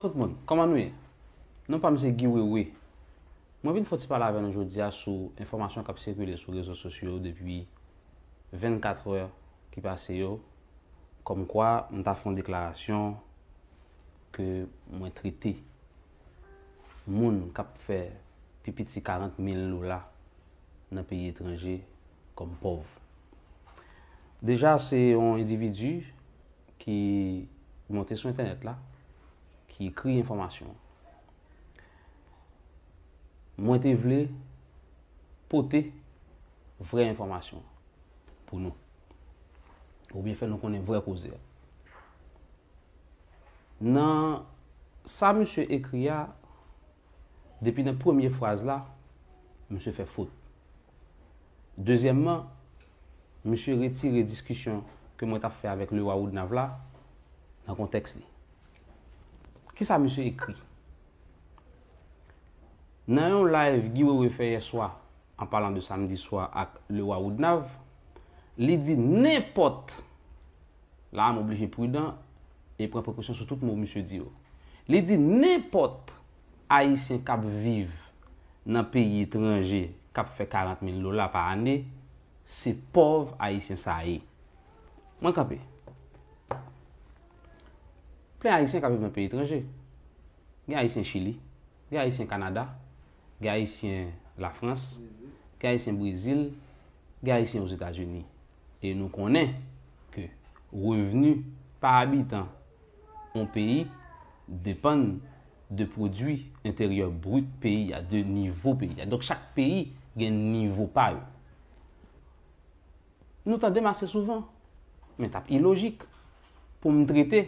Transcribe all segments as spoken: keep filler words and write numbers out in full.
Tout moun, kòman nou ye? Non pa m se Guy Wewe. Mwen vin fè yon ti pale avè nou jodi a sou enfòmasyon k ap sikile sou rezo sosyo yo depi vennkat è ki pase yo, kòmkwa m ta fè yon deklarasyon ke mwen trete moun k ap fè pi piti karant mil dola nan peyi etranje kòm pòv. Deja, se yon endividi ki monte sou entènèt la, ki ekri enfòmasyon. Mwen te vle pote vrè enfòmasyon pou nou, oubyen fè nou konnen vrè koze a. Nan sa misye ekri a, depi nan premye fraz la, misye fè fot. Dezyèmman, misye retire diskisyon ke mwen t ap fè avèk Lewa Woodnav la nan kontèks li. Kisa misye ekri? Nan yon live Guy Wewe fè yè swa, an palan de samdi swa ak Lewa Woodnav, li di nenpòt, la a m oblije pridan e pran prekosyon sou tout mo misye di yo. Li di nenpòt Ayisyen k ap viv nan peyi etranje k ap fè karant mil dola pa ane, se pòv Ayisyen sa a ye. Mwen kanpe. Plen Ayisyen k ap viv nan peyi etranje. Gen Ayisyen Chili, gen Ayisyen Kanada, gen Ayisyen Lafrans, gen Ayisyen Brezil, gen Ayisyen Ozetazini. E nou konnen ke revni pa abitan yon peyi depann de pwodui enteryè brit peyi a, de nivo peyi a. Donk, chak peyi gen nivo pa yo. Nou tande m ase souvan, men t ap ilojik pou m trete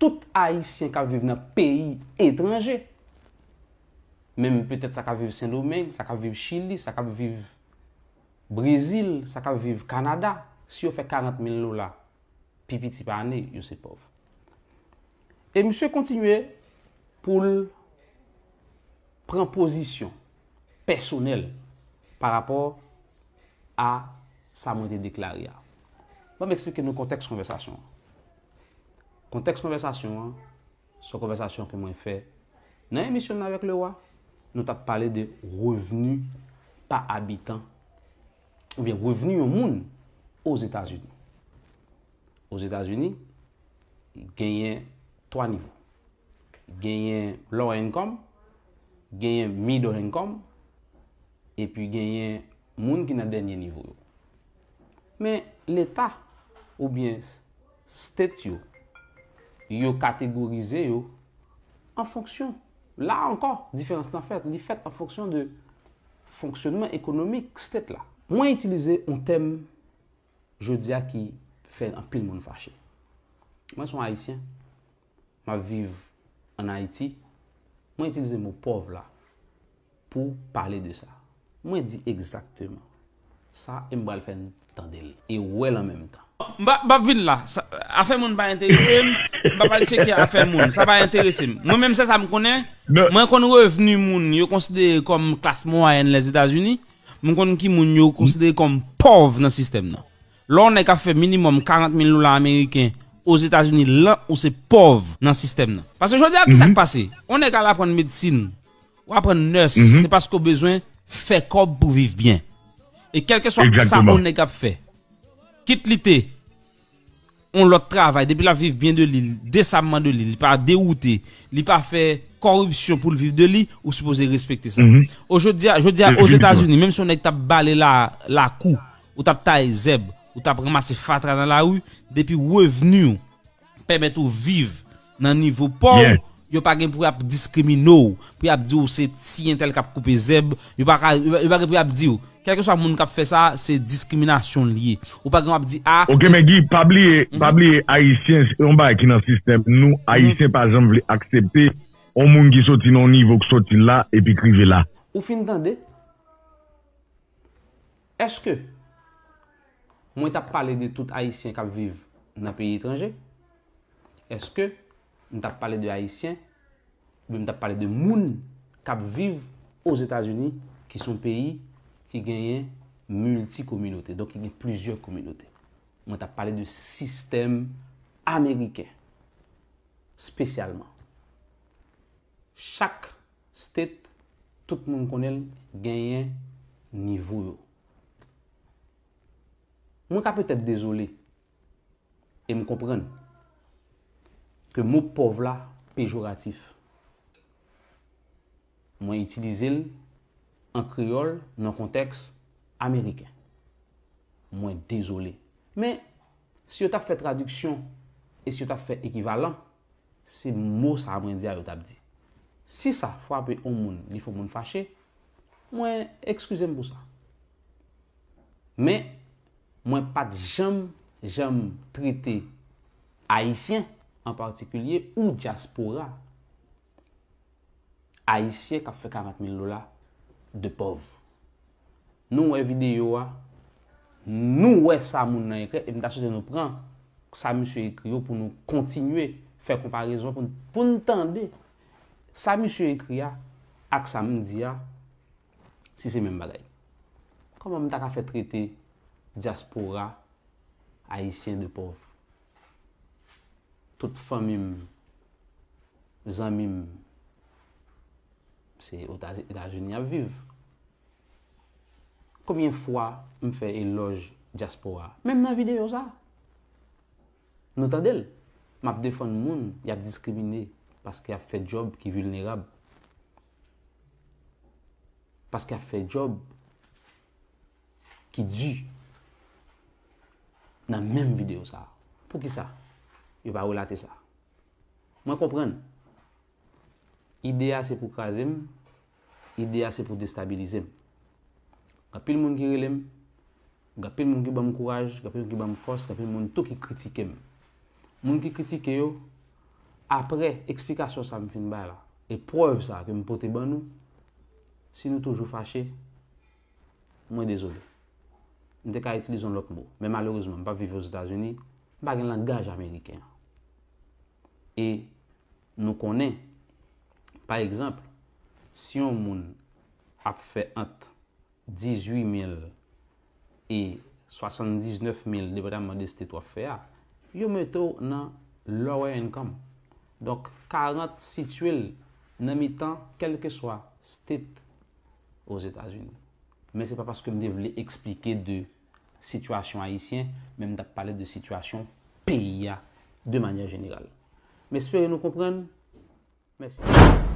tout Ayisyen k ap viv nan peyi etranje, menm petèt sa k ap viv Sendomeng, sa k ap viv Chili, sa k ap viv Brezil, sa k ap viv Kanada, si yo fè karant mil dola pi piti pa ane, yo se pòv. E misye kontinye pou l pran pozisyon pèsonèl pa rapò a sa mwen te deklare a. Ban m eksplike nou kontèks konvèsasyon an. Kontèks konvèsasyon an, se yon konvèsasyon ke mwen fè nan emisyon m nan avèk Lewa. Nou t ap pale de revni pa abitan, oubyen revni yon moun Ozetazini. Ozetazini, genyen twa nivo. Genyen low income, genyen middle income, epi genyen moun ki nan dènye nivo yo. Men leta oubyen state yo, yo kategorize yo an fonksyon. La ankò, diferans lan fèt. Li fèt an fonksyon de fonksyonman ekonomik state la. Mwen itilize yon tèm jodi a ki fè anpil moun fache. Mwen se yon Ayisyen, m ap viv ann Ayiti, mwen itilize mo pòv la pou pale de sa. Mwen di egzakteman sa e m pral fè n tande l e wè l an menm tan. M pa, m p ap vin la. Sa, afè moun pa enterese m. M pa pral tcheke afè moun. Sa pa enterese m. Mwen menm, se sa m konnen. Mwen konn revni moun yo konsidere kòm klas mwayèn Lèzetazini. M konn ki moun yo konsidere kòm pòv nan sistèm nan. Lè yon nèg ap fè minimòm karant mil dola ameriken Ozetazini, lan ou se pòv nan sistèm nan. Paske jodi a, kisa k pase? Yon nèg al aprann medsin, ou aprann nèse, se paske w bezwen fè kòb pou viv byen. E kèlkeswa sa yon nèg ap fè, kit li te yon lòt travay, depi l ap viv byen de li, desabman de li, li pa dewoute, li pa fè kòripsyon pou l viv de li, ou sipoze respekte sa. O jodi a, jodi a, Ozetazini, menm si yon nèg t ap bale la, lakou, ou t ap taye zèb, ou t ap ranmase fatra nan lari, depi revni w pèmèt ou viv nan nivo pa w, yo pa gen pou y ap diskrimine w, pou y ap di w se ti entèl k ap koupe zèb, yo pa ka, yo pa, yo pa gen pou y ap di w. Kèlkeswa moun k ap fè sa, se diskriminasyon l ye. Ou pa gen w ap di, a. Ok, men Guy, pa bliye, pa bliye, Ayisyen, se yon bagay ki nan sistèm nou. Ayisyen pa janm vle aksepte yon moun ki soti nan yon nivo k soti la, epi k rive la. Ou fin tande? Èske mwen t ap pale de tout Ayisyen k ap viv nan peyi etranje? Èske m t ap pale de Ayisyen, oubyen m t ap pale de moun k ap viv Ozetazini, ki se yon peyi ki genyen milti kominote, donk ki gen plizyè kominote? Mwen t ap pale de sistèm ameriken, espesyalman. Chak state, tout moun konnen l, genyen nivo yo. Mwen ka petèt dezole, e m konprann ke mo pòv la pejoratif. Mwen itilize l an kreyòl nan kontèks ameriken. Mwen dezole. Men, si yo t ap fè tradiksyon e si yo t ap fè ekivalan, se mo sa a mwen di a yo t ap di. Si sa frape yon moun, li fè yon moun fache, mwen eskize m pou sa. Men, mwen pa t janm, janm trete Ayisyen an patikilye ou dyaspora Ayisyen k ap fè karant mil dola de pòv. Nou wè videyo a, nou wè sa moun nan ekri, e m ta swete nou pran sa misye ekri yo pou nou kontinye fè konparezon, pou n, pou n tande sa misye ekri a ak sa m di a, si se menm bagay. Kòman m ta ka fè trete dyaspora ayisyen de pòv? Tout fanmi m, zanmi m, se Eta-, Etazini y ap viv. Konbyen fwa m fè elòj dyaspora? Menm nan videyo sa, nou tande l. M ap defann moun y ap diskrimine paske y ap fè djòb ki vilnerab. Paske y ap fè djòb ki di nan menm videyo sa a. Poukisa yo pa relate sa? Mwen konprann. Ide a se pou kraze m, ide a se pou destabilize m. Gen anpil moun ki rele m, gen anpil moun ki ban m kouraj, gen anpil moun ki ban m fòs, gen anpil moun tou ki kritike m. Moun ki kritike yo, apre eksplikasyon sa m fin bay la, e prèv sa ke m pote ban nou, si nou toujou fache, mwen dezole. M te ka itilize yon lòt mo, men malerezman, m p ap viv Ozetazini, m pa gen langaj ameriken an. E nou konnen, pa egzanp, si yon moun ap fè ant dizuit mil e swasanndiznèf mil, depandaman de state w ap fè a, yo mete w nan lower income. Donk, karant sitiye l nan mitan kèlkeswa state Ozetazini. Men se pa paske m te vle eksplike de sitiyasyon ayisyen, men m t ap pale de sitiyasyon peyi a de manyè jeneral. M espere nou konprann. Mèsi.